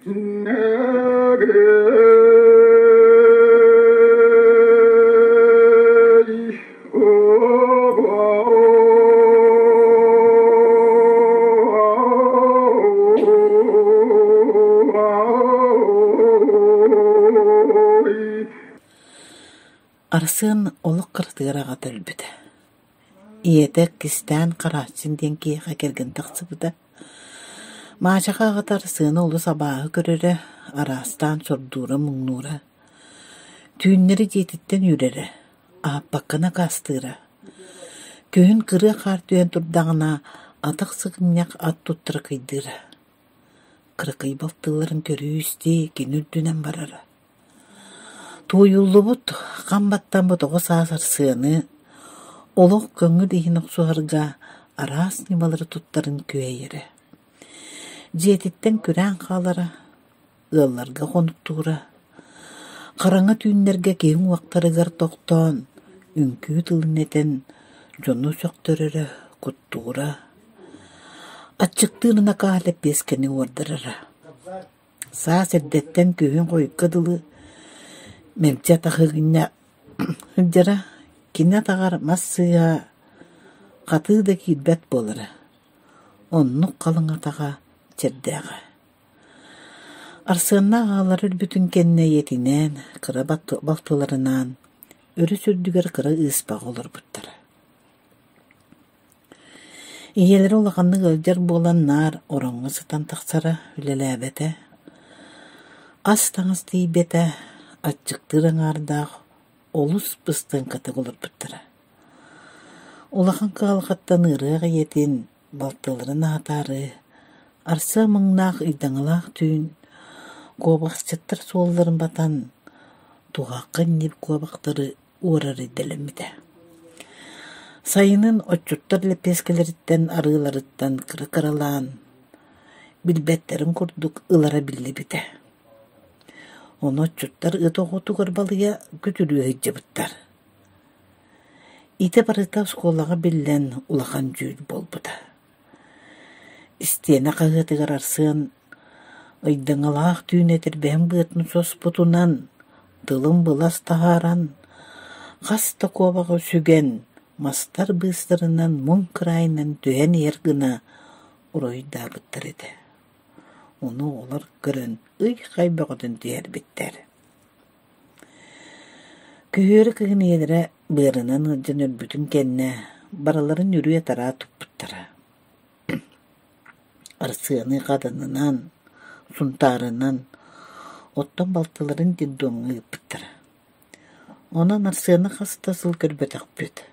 Арсыан олох кыратыгар аҕата өлбүтэ. Ийэтэ кистээн Харааччын диэн киһиэхэ кэргэн тахсыбыта. Маачаха аҕата Арсыаны олус абааһы көрөрө, араастаан сордуура-муҥнуура. Түүннэри дьиэтиттэн үүрэрэ, аһаппакка накаастыыра. Күһүн кырыа хаар түһэн турдаҕына, атах сыгынньах ат туттара кыйдыыра. Кыракый балтыларын көрүү-истии кини үрдүнэн барара. Тууйуллубут, хам баттаммыт оҕо саас Арсыаны олох көҥүл иһин охсуһарга араас ньымалары туттарын күөйэрэ. Дьиэтиттэн күрээн хаалара, ыалларга хонуктуура. Хараҥа түүннэргэ киһи уҥуохтарыгар тохтоон, үҥкүү тылын этэн дьону сөхтөрөрө, куттуура. Аччыктыыр накаа лэппиэскэни уордарара. Саас эрдэттэн күһүн хойукка дылы мэлдьи атахыгынньа сылдьара, кини атаҕар мас сыыһа хатыы да киирбэт буолара, оннук халыҥ атаҕа чэрдээҕэ. Арсыаннаах аҕалара өлбүтүн кэннэ ийэтинээн, кыра балтыларынаан өрүс үрдүгэр кыра ыыспаҕа олорбуттара. Ийэлэрэ улаханнык ыалдьар буолан наар ороҥҥо сытан тахсара, үлэлээбэтэ, ас-таҥас тиийбэтэ, аччыктыыр аҥаардаах олус быстыаҥкатык олорбуттара. Улахан кыһалҕаттан ыарыах ийэтин, балтыларын аһатаары, арсыа муҥнаах ыйдаҥалаах түүн куобахчыттар суолларын батан, туһахха иннибит куобахтары уорар идэлэммитэ. Сайынын отчуттар лэппиэскэлэриттэн арыыларыттан кыра-кыралаан, билбэттэрин курдук ылара биллибитэ. Ону отчуттар ыт оҕотугар балыйа күтүрүү сылдьыбыттар. Ити барыта оскуолаҕа биллэн улахан дьүүл буолбута. Истиэнэ хаһыатыгар Арсыан ыйдаҥалаах түүн этэрбэһин быатын соспутунан, тылын былас таһааран, хас да куобаҕы сүгэн, мастар быыстарынан муҥ кыраайынан түһэн иһэр гына уруһуйдаабыттар этэ. Ону оҕолор көрөн ый-хай бөҕөтүн түһэрбиттэр. Күһүөрү кыһын ийэлэрэ быарынан ыалдьан өлбүтүн кэннэ барыларын үрүө-тараа туппуттара. Арсыаны Хаданынан, Сунтаарынан, оттон балтыларын детдомҥа ыыппыттара. Онон Арсыаны хас да сыл көрбөтөхпүт.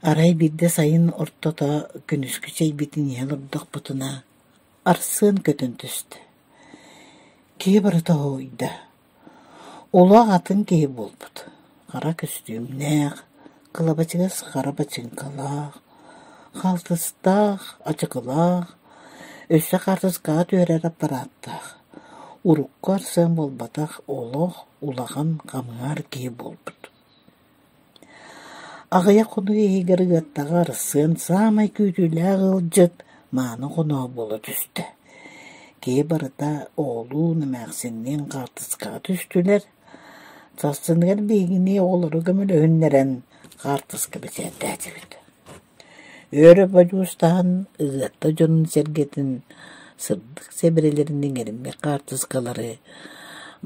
Арай биирдэ сайын ортото күнүскү чэйбитин иһэ олордохпутуна Арсыан көтөн түстэ. Киһи барыта уһуйда. Олох атын киһи буолбут, хара көстүүмнээх, кылабачыгас хара бачыыҥкалаах, хаалтыстаах, ачыкылаах, өссө хаартыскаҕа түһэрэр аппарааттаах, урукку Арсен буолбатах олох улахан хамыһаар киһи буолбут. Аҕыйах хонуу иһигэр Ыаттаҕа Арсен саамай күүтүүлээх ыалдьыт мааны хоноо буола түстэ. Киһи барыта оҕолуун, эмээхсинниин хаартыскаҕа түстүлэр. Сарсыныгар биһигини оҕолору көмөлөһүннэрэн хаартыска бэчээттээтибит. Өрө бодьуустаһан Ыгыатта дьонун-сэргэтин сырдык сэбэрэлэрин иҥэриммит хаартыскалары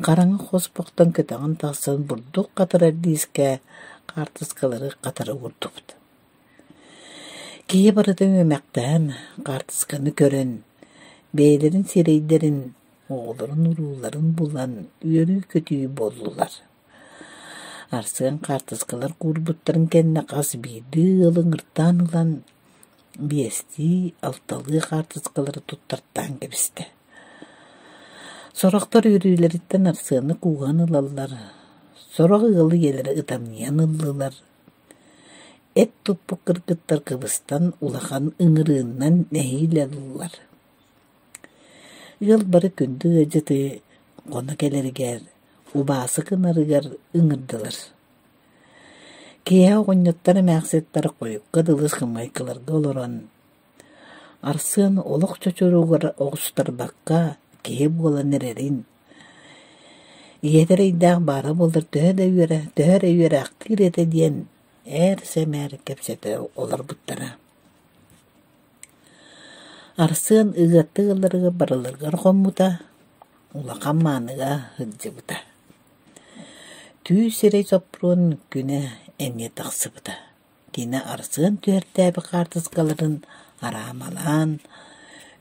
хараҥа хоспохтон көтөҕөн тахсан бурдук хатарар диискэ хаартыскалары хатара уурдубут. Киһи барыта үөмэхтэһэн хаартысканы көрөн, бэйэлэрин сирэйдэрин, оҕолорун урууларын булан үөрүү-көтүү буоллулар. Арсен хаартыскалар куурбуттарын кэннэ хас биирдии ыалы ыҥыртаан ылан биэстии, алталыы хаартыскалары туттартаан кэбистэ. Сорохтор үөрүүлэриттэн Арсены кууһан ылаллар, сорох ыалы ийэлэрэ ытамньыйан ыллылар. Эт туппут кыргыттар кыбыстан улахан ыҥырыыннан нэһиилэ ыллылар. Ыал бары күндү ыалдьыты хоно кэлэригэр, убаасы гынарыгар ыҥырдылар. Киэһэ оҕонньоттор эмээхситтэр хойукка дылы ыскамыайкаларга олорон, Арсыан олох чочуругар оҕустарбакка киһи буолан эрэрин, ийэтэ эрэйдээх баара буоллар төһө да үөрэ, төһө эрэ үөрээхтиир этэ диэн ээр-сэмээр кэпсэтэ олорбуттара. Арсыан ыгыатта ыалларыгар барыларыгар хоммута, улахан мааныга сылдьыбыта. Түү сирэй Соппуруон күнэ эмиэ тахсыбыта. Кини Арсыан түһэртээбит хаартыскаларын араамалаан,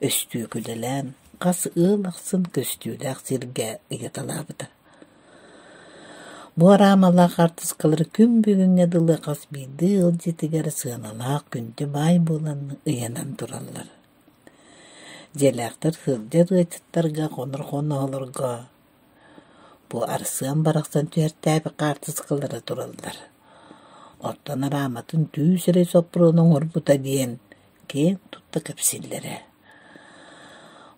өстүөкүлэлээн хас ыал ахсын көстүүлээх сиргэ ыйаталаабыта. Бу араамалаах хаартыскалары күн бүгүҥҥэ дылы хас биирдии ыалдьытыгар сыаналаах күндү баай буолан ыйанан тураллар. Дьиэлээхтэр сылдьар ыалдьыттарга хонор хоноһолорго Бу Арсыан барахсан түһэртээбит хаартыскалара тураллар. Оттон арааматын түү сирэй соппуруон оҥорбута диэн киэн тутта кэпсииллэрэ.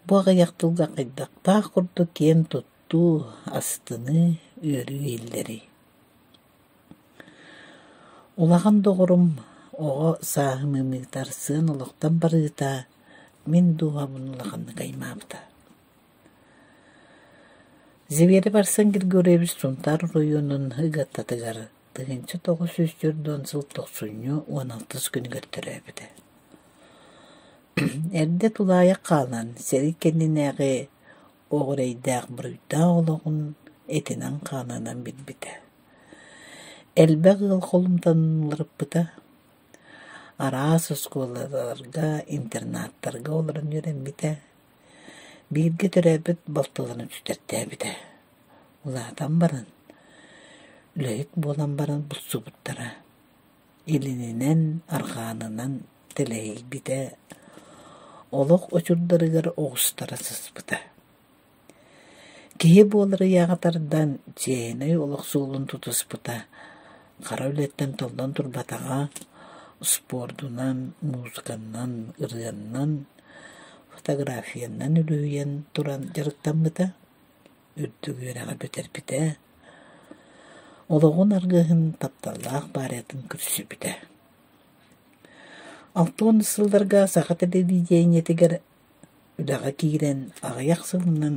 Бу аҕыйах тылга хайдахтаах курдук киэн туттуу, астыныы, үөрүү иһиллэрий. Улахан доҕорум оҕо сааһым ымыыта Арсыан олохтон барыыта мин дууһабын улаханнык аймаабыта. Зверев Арсен Григорьевич Сунтаар оройуонун Ыгыаттатыгар 1940 сыл тохсунньу 16 күнүгэр төрөөбүтэ. Эрдэ тулаайах хаалан, сэрии кэннинээҕи оҕо эрэйдээх буруйдаах олоҕун этинэн-хаанынан билбитэ. Элбэх ыал холумтанын уларыппыта, араас оскуолаларга, интернаттарга олорон үөрэммитэ, Бииргэ төрөөбүт балтыларын сүтэртээбитэ. Улаатан баран, үлэһит буолан баран булсубуттара. Илининэн, арҕаанынан тэлэһийбитэ, олох очурдарыгар оҕустара сыспыта. Киһи буолар ыйааҕа тардан, чиэһинэй олох суолун тутуспута, хара үлэттэн толлон турбатаҕа, спордунан, музыканнан, ырыаннан, фотографиянан үлүһүйэн туран дьарыктаммыта, үрдүк үөрэҕи бүтэрбитэ, олоҕун аргыһын тапталлаах баарыйатын көрсүбүтэ. 60 сылларга саха телевидениетигэр Үлэҕэ киирэн аҕыйах сылынан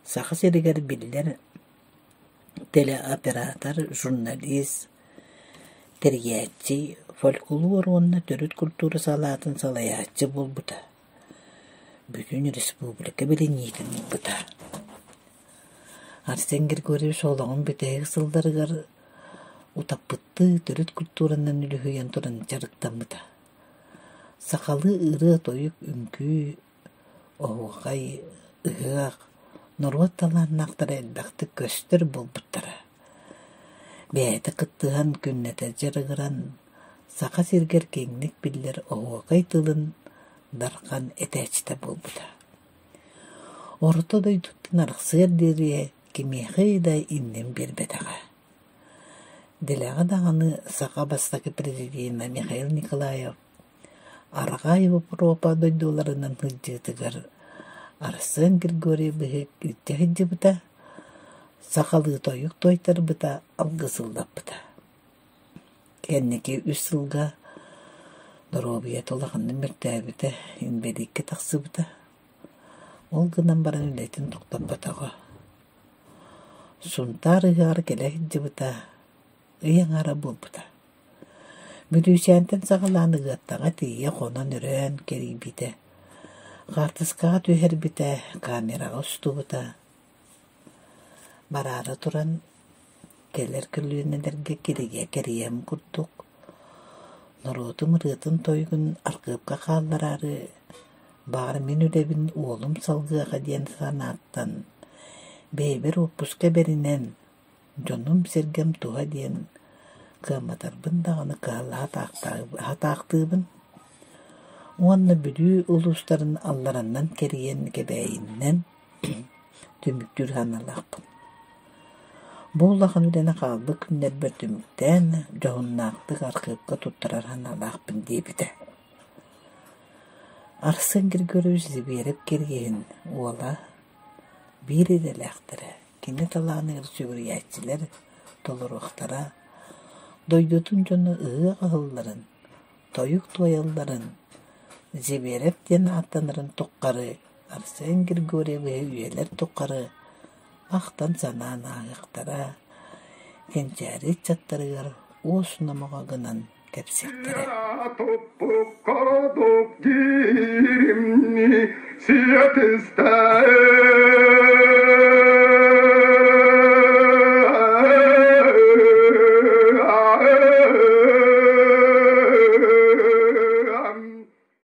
Саха сиригэр биллэр телеоператор, журналист, тэрийээччи, фольклор уонна төрүт культура салаатын салайааччы буолбута. Бүтүн республика билиниитин ылбыта. Арсен Григорьевич олоҕун бүтэһик сылларыгар утаппыттыы төрүт культуранан үлүһүйэн туран дьарыктаммыта. Сахалыы ырыа-тойук, үҥкүү, оһуохай, ыһыах, норуот талааннаахтара элбэхтик көстөр буолбуттара. Бэйэтэ кыттыһан күннэтэ дьарыгыран, Саха сиригэр киэҥник биллэр оһуохай тылын Дархан этээччитэ буолбута. Орто дойдуттан арахсыар диэри кимиэхэ да иннин биэрбэтэҕэ. Дэлэҕэ даҕаны саха бастакы президенэ Михаил Николаев Арҕаа Европа дойдуларынан сылдьыытыгар Арсен Григорьевиһы илдьэ сылдьыбыта, сахалыы тойук туойтарбыта, алгыс ыллаппыта. Кэнники үс сылга доруобуйата улаханнык мөлтөөбүтэ, инбэлииккэ тахсыбыта. Ол гынан баран үлэтин тохтоппотоҕо. Сунтаар ыһыаҕар кэлэ сылдьыбыта, ый аҥаара буолбута. Бүлүүчээнтэн саҕалаан Ыгыаттаҕа тиийэ хонон-өрөөн кэрийбитэ, хаартыскаҕа түһэрбитэ, камераҕа устубута. Бараары туран кэлэр көлүөнэлэргэ киригэ кэрийэм курдук, норуотум ырыатын-тойугун архыыпка хааллараары Баҕар мин үлэбин уолум салгыаҕа диэн санааттан, бэйэбэр уоппуска бэринэн, дьонум-сэргэм туһа диэн кыамматарбын даҕаны кыһалла хатаахтыыбын уонна Бүлүү улуустарын аллараннан кэрийэн Кэбээйиннэн түмүктүүр санаалаахпын. Бу улахан үлэни хаалбыт күннэрбэр түмүктээн, дьоһуннаахтык архыыпка туттарар санаалаахпын диэбитэ. Арсен Григорьевич Зверев кэргэнин уола, биир идэлээхтэрэ, кини талааныгар сүгүрүйээччилэр толоруохтара, дойдутун дьоно ыһыах ыһылларын, тойук туойалларын, Зверев диэн ааттанарын тухары Арсен Григорьевиһы үйэлэр тухары ахтан-санаан ааһыахтара, кэнчээри ыччаттарыгар уос номоҕо гынан кэпсиэхтэрэ. Туппукка диримни сиэтистэ.